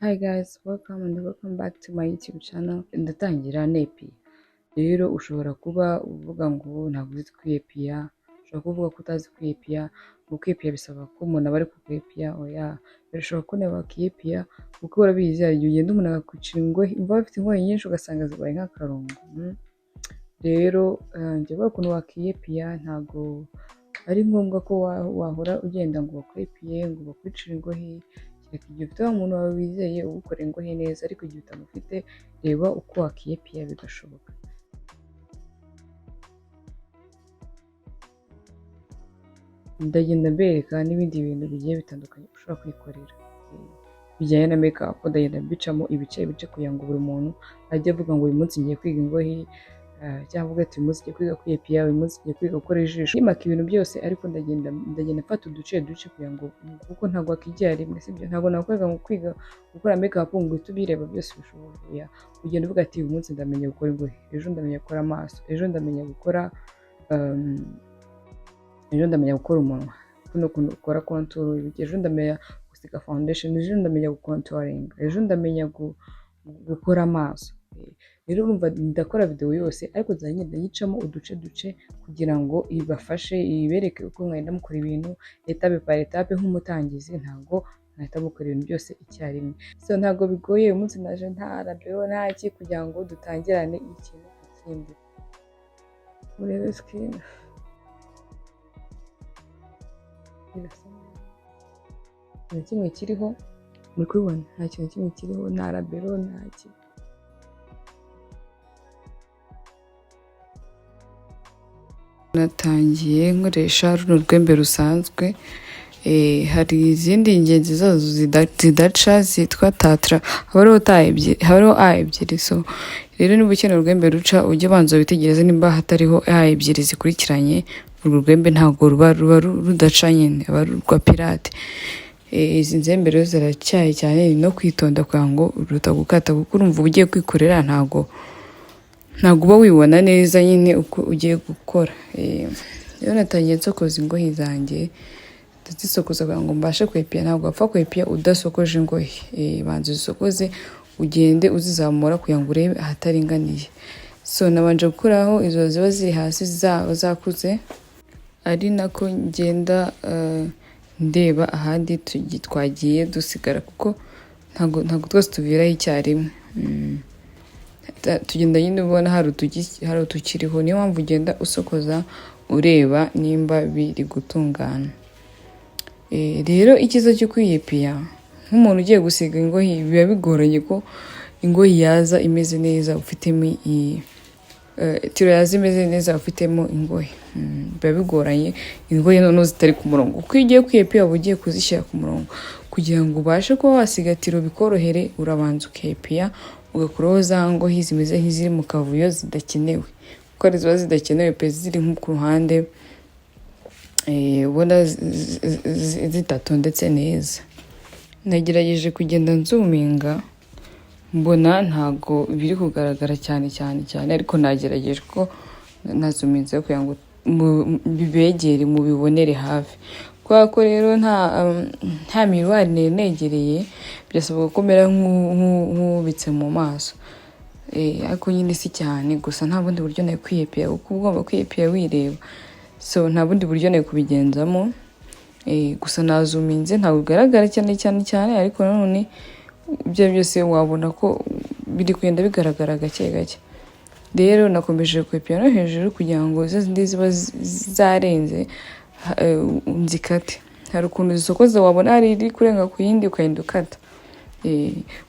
Hi guys, welcome and welcome back to my YouTube channel. Ndatangira nepiya. Rero ushobora kuba uvuga ngo ntabwo uzi kwiyepiya, ushobora kuvuga ko utazi kwiyepiya, ngo kwiyepiya bisaba ko umuntu aba ari kukwepiya, oya. Birashoboka ko nawe wakiyepiya kuko urabizi hari igihe ugenda umuntu akakwicira ingohe, imva afite ingohe nyinshi ugasanga zibaye nk'akarongo. Rero njye mvuga ukuntu wakiyepiya, ntabwo ari ngombwa ko wahora ugenda ngo bakwepiye, ngo bakwicire ingohe, kereka igihe ufite wa muntu wawe wizeye ugukorera ingohe neza, ariko igihe utamufite reba uko wakiyepiya bigashoboka. Ndagenda mbereka n'ibindi bintu bigiye bitandukanye ushobora kwikorera bijyanye na makeup, ndagenda mbicamo ibice bice kugira ngo buri muntu ajye avuga ngo uyu munsi ngiye kwiga ingohe, cyangwa avuga ati uyu munsi ngiye kwiga kwiyepiya, uyu munsi ngiye kwiga gukora ijisho. Nimaka ibintu byose, ariko ndagenda mfata uduce duce kugira ngo, kuko ntabwo wakigira rimwe, sibyo? Ntabwo nakwereka ngo kwiga gukora makeup ngo uhite ubireba byose ubishobore. Oya, ugenda uvuga ati uyu munsi ndamenya gukora ingohe, ejo ndamenya gukora amaso, ejo ndamenya gukora, ejo ndamenya gukora umunwa, kuno kuntu ukora contour, ejo ndamenya gusiga foundation, ejo ndamenya gucontouringa, ejo ndamenya gukora amaso. Rero urumva ndakora video yose, ariko nzajya ngenda nyicamo uduce duce kugira ngo ibafashe, ibereke uko mwagenda mukora ibintu etape par etape. Nk'umutangizi ntabwo mwahita mukora ibintu byose icyarimwe. So ntabwo bigoye, uyu munsi naje nta rabero nta ki, kugira ngo dutangirane ikintu ku kindi. Murebe screen irasa neza, nta kintu kimwe kiriho, muri kubibona, nta kintu kimwe kiriho, nta rabero, nta ki. Natangiye nkoresha runo rwembe rusanzwe, hari izindi ngenzi zazo zidaca zitwa tatra, haba hariho ta ebyiri, haba hariho a ebyiri. So rero niba ukeneye urwembe ruca, ujye ubanza witegereze nimba hatariho a ebyiri zikurikiranye. Urwo rwembe ntabwo ruba rudaca nyine, aba ari urwa pirate. Izi nzembe rero ziracyaye cyane, ni no kwitonda kugira ngo rutagukata, kuko urumva uba ugiye kwikorera, ntabwo uba wibona neza nyine uko ugiye gukora. Rero natangiye nsokoza ingohe zanjye, ndazisokoza kugira ngo mbashe kwepiya. Ntabwo wapfa kwepiya udasokoje ingohe. Banza uzisokoze, ugende uzizamura kugira ngo urebe ahataringaniye. So nabanje gukuraho izo ziba ziri hasi zakuze, ari nako ngenda ndeba ahandi twagiye dusigara, kuko ntabwo twose tuviraho icyarimwe. Tugenda nyine ubona hari utukiriho, niyo mpamvu ugenda usokoza ureba nimba biri gutungana. Rero icyiza cyo kwiyepiya, nk'umuntu ugiye gusiga ingohi, biba bigoranye ko ingohi yaza imeze neza ufitemo tiro yaza imeze neza ufitemo ingohi. Biba bigoranye ingohi noneho zitari ku murongo, kuko iyo ugiye kwiyepiya uba ugiye kuzishyira ku murongo kugira ngo ubashe kuba wasiga tiro bikorohere. Urabanza ukepiya ugakuraho za ngohi zimeze nk'iziri mu kavuyo zidakenewe, kuko hari ziba zidakenewe pe, ziri nko ku ruhande, ubona zidatondetse neza. Nagerageje kugenda nzuminga, mbona ntago biri kugaragara cyane cyane cyane, ariko nagerageje ko nazuminze kugira ngo bibegere mubibonere hafi. Kubera ko rero nta miruwari nari negereye, byasabwa ko mera nk'ubitse mu maso. Ariko nyine si cyane, gusa nta bundi buryo nari kwiyepiya, kuko uba ugomba kwiyepiya wireba. So nta bundi buryo nari kubigenzamo. Gusa nazuminze, ntabwo bigaragara cyane cyane cyane, ariko nanone ibyo byose wabona ko biri kugenda bigaragara gake gake. Rero nakomeje kwepiya no hejuru kugira ngo za zindi ziba zarenze, nzikate. Hari ukuntu zisokoza wabona hari iri kurenga ku yindi ukagenda ukata.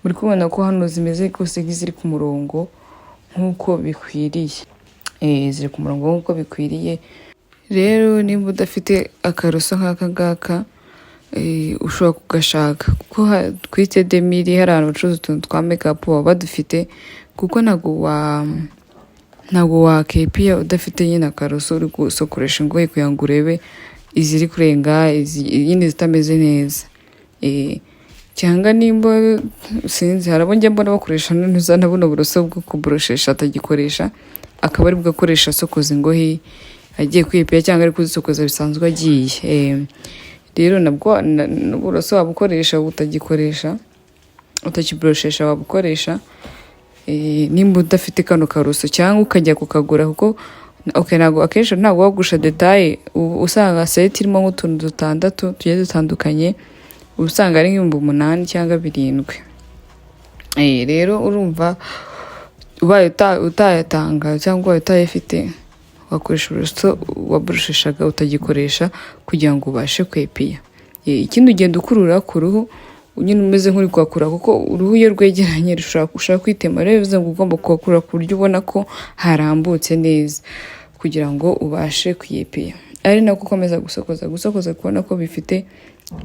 Muri kubona ko hano zimeze rwose nk'iziri ku murongo nk'uko bikwiriye. Ziri ku murongo nk'uko bikwiriye. Rero nimba udafite akaroso nk'aka ngaka, ushobora kugashaka, kuko kuri Tedemiri hari ahantu bacuruza utuntu twa makeup baba badufite, kuko ntabwo wakepiya udafite nyine akaroso uri gusokoresha ingohe kugira ngo urebe iziri kurenga, izi nyine zitameze neza. Cyangwa nimba sinzi, hari abo njya mbona bakoresha na buno buroso bwo kuboroshesha atagikoresha, akaba aribwo akoresha asokoza ingohe agiye kwiyepiya cyangwa ari kuzisokoza bisanzwe agiye. Rero nabwo uburoso wabukoresha butagikoresha, utakiboroshesha wabukoresha, nimba udafite kano karuso cyangwa ukajya kukagura, kuko okay, ntabwo akenshi ntabwo wagusha détail. Usanga set irimo nk'utuntu dutandatu tugiye dutandukanye, uba usanga ari nk'ibihumbi 8 cyangwa 7. Rero urumva ubaye utayatanga cyangwa ubaye utayafite, wakoresha uburoso waborosheshaga utagikoresha kugira ngo ubashe kwepiya. Ikindi, ugenda ukurura ku ruhu nyine umeze nk'uri kuhakura, kuko uruhu iyo rwegeranye rushobora ushobora kwitema. Rero bivuze ngo ugomba kuhakura ku buryo ubona ko harambutse neza kugira ngo ubashe kuyepiya, ari nako ukomeza gusokoza, gusokoza, kubona ko bifite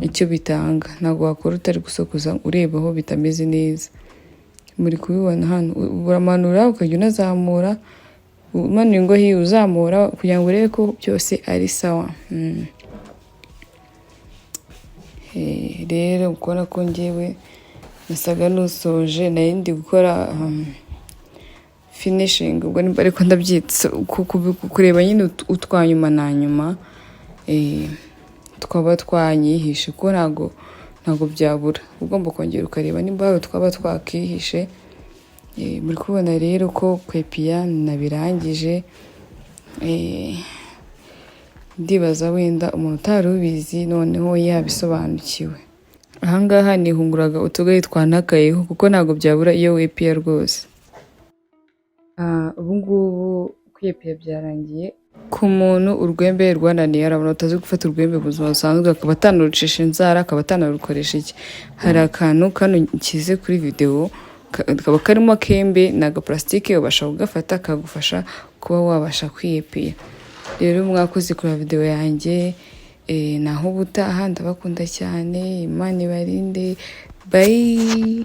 icyo bitanga. Ntabwo wakora utari gusokoza ureba aho bitameze neza. Muri kubibona hano, uramanura ukajya unazamura, umanura ingohi uzamura kugira ngo urebe ko byose ari sawa. Rero ukubona ko ngewe nasaga n'usoje, nari ndi gukora finishing, ubwo nimba ariko ndabyitse, kureba nyine utwa nyuma na nyuma, twaba twanyihishe, kuko ntabwo byabura, ugomba kongera ukareba nimba hari utwaba twakihishe. Muri kubona rero ko kwepiya nabirangije. Ndibaza wenda umuntu utari ubizi noneho yabisobanukiwe. Ahangaha nihunguraga utugoyi twanakayeho, kuko ntabwo byabura iyo wepiya rwose. Ubu ngubu kwiyepiya byarangiye. Ku muntu urwembe rwananiye, hari abantu batazi gufata urwembe mu buzima busanzwe, akaba atanarucisha inzara, akaba atanarukoresha iki, hari akantu kano nshyize kuri videwo kaba karimo akembe, ni agaparasitike, ubasha kugafata kagufasha kuba wabasha kwiyepiya. Rero mwakoze kureba videwo yanjye, naho ubutaha. Ndabakunda cyane, Imana ibarinde, bye.